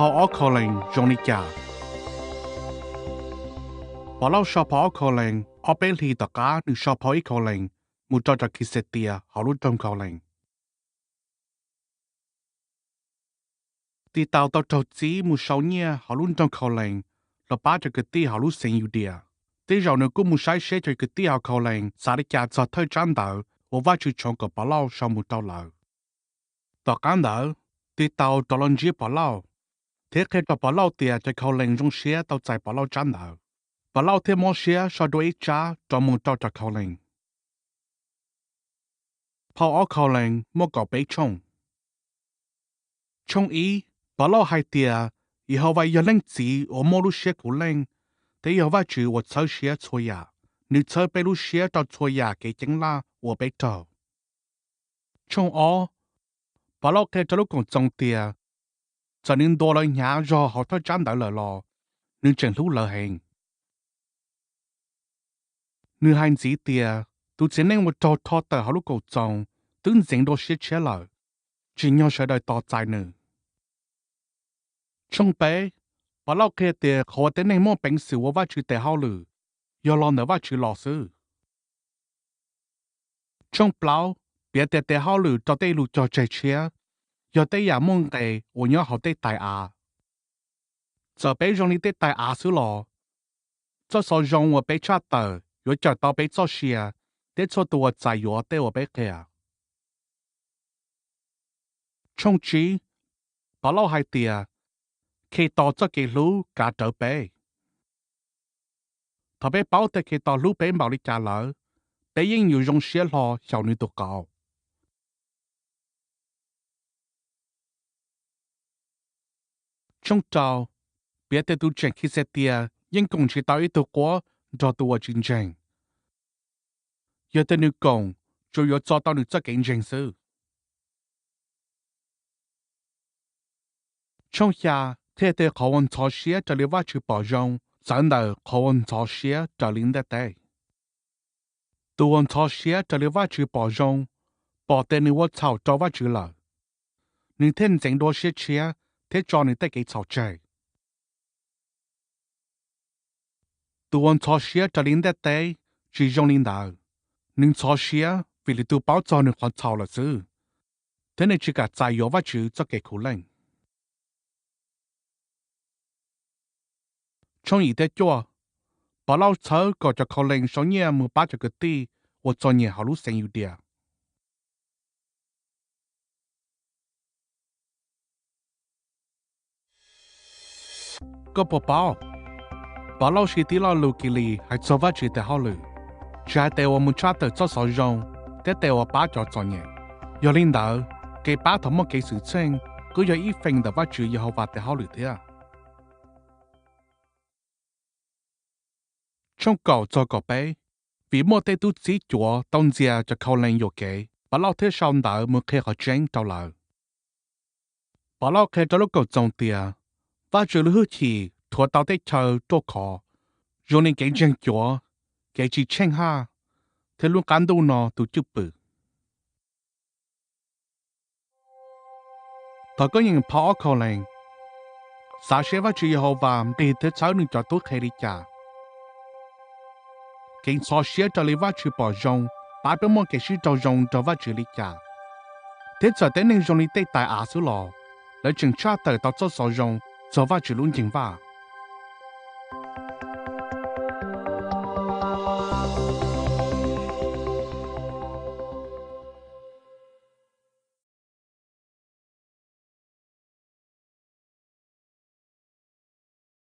Phau ob Khaulees zoo li cas? Pov Lauj sau phau ob Khaulees ob peb hlis tom qab nws sau phau ib Khaulees mus rau cov Khixetias hauv lub nroog Khaulees. Titaus tau raug txib mus sau nyiaj hauv lub nroog Khaulees los pab cov kwv tij hauv lub xeev Yudias. Tej zaum nws kuj mus saib seb cov kwv tij hauv Khaulees xav li cas txog thawj tsab ntawv uas Vajtswv tshoov kom Pov Lauj sau mus rau lawv. Tom qab ntawd, Titaus rov los ntsib Pov Lauj, thiab qhia rau Pov Lauj tias cov Khaulees zoo siab tau txais Pov Lauj tsab ntawv. Pov Lauj thiaj mob siab sau dua ib tsab rov mus rau cov Khaulees. Phau ob Khaulees muaj kaum peb tshooj. Tshooj ib, Pov Lauj hais tias Yehauvas yog Leej Txiv uas muaj lub siab khuv leej thiab yog Vajtswv uas txhawb siab txhua yam. Nws txhawb peb lub siab rau txhua yam kev ceeb laj uas peb raug. Tshooj ob, Pov Lauj qhia rau lub Koom Txoos tias txawm nws ntuas lawv hnyav zog hauv thawj tsab ntawv lawm los nws tseem hlub lawv heev. Nws hais ntxiv tias tus txiv neej uas raug rho tawm hauv lub Koom Txoos twb ntxeev dua siab tshiab lawm, tsim nyog sawv daws tos txais nws. Tshooj peb, Pov Lauj qhia tias qhov uas tej neeg muaj peev xwm ua Vajtswv tes hauj lwm yog los ntawm Vajtswv los xwb. Tshooj plaub, piav tias tes hauj lwm rau tej lus cog tseg tshiab yog tej yam muaj nqis uas nyob hauv tej tais av. Txawm peb zoo li tej tais av xwb los, txoj xov zoo uas peb tshaj tawm yuav cawm tau peb txoj sia thiab txhua tus uas txais yuav tej uas peb qhia. Tshooj tsib, Pov Lauj hais tias Khetos txoj kev hlub kav rawv peb. Thaum peb paub tias Khetos hlub peb npaum li cas lawm, peb yeej yuav zoo siab hlo xyaum nws tus qauv. Tshooj rau, piav tias tus tseem Khixetias yeej koom tsis tau ib tug quab nrog tus uas tsis ntseeg. Yog tias nws koom, tsuas yuav txo tau nws txoj kev ntseeg xwb. Tshooj xya, qhia tias qhov uas ntxhov siab raws li Vajtswv pom zoo txawv ntawm qhov uas ntxhov siab raws li ntiaj teb. Tus uas ntxhov siab raws li Vajtswv pom zoo pom tias nws ua txhaum rau Vajtswv lawm, nws thiaj ntxeev dua siab tshiab thiab tso nws tej kev txhaum tseg. Tus uas ntxhov siab raws li ntiaj teb tsis zoo li ntawd, nws ntxhov siab vim lwm tus paub txog nws qhov txhaum lawm xwb, thiab nws tsis kam txais yuav Vajtswv txoj kev khuv leej. Tshooj yim thiab cuaj, Pov Lauj txhawb kom cov Khaulees sau nyiaj mus pab cov kwv tij uas txom nyem hauv lub xeev Yudias. Koj puas paub, Pov Lauj siv tib lo lus Kilis hais txog Vajtswv tes hauj lwm, tsis hais tes uas mus tshaj tawm txoj xov zoo thiab tes uas pab cov txom nyem. Yog li ntawd, kev pab thaum muaj kev xwm txheej kuj yog ib feem ntawm Vajtswv Yehauvas tes hauj lwm thiab. Tshooj kaum txog kaum peb, vim muaj tej tub txib cuav tau ntxias cov Khaulees yuam kev, Pov Lauj thiaj sau ntawv mus qhia qhov tseeb rau lawv. Pov Lauj qhia rau lub Koom Txoos tias Vajtswv lub hwj chim rhuav tau tej chaw ruaj khov, zoo li kev ntseeg cuav, kev tsis tsheej haj, thiab lub qab ntuj no tus cwj pwm. Thov koj nyeem phau ob Khaulees, xav seb Vajtswv Yehauvas nqis thiab txhawb nws cov tub qhe li cas. Kev ntxhov siab raws li Vajtswv pom zoo pab peb muaj kev sib raug zoo nrog Vajtswv li cas, thiab txawm tej neeg zoo li tej tais av xwb los lawv tseem tshaj tawm tau txoj xov zoo txog Vajtswv lub nceeg vaj.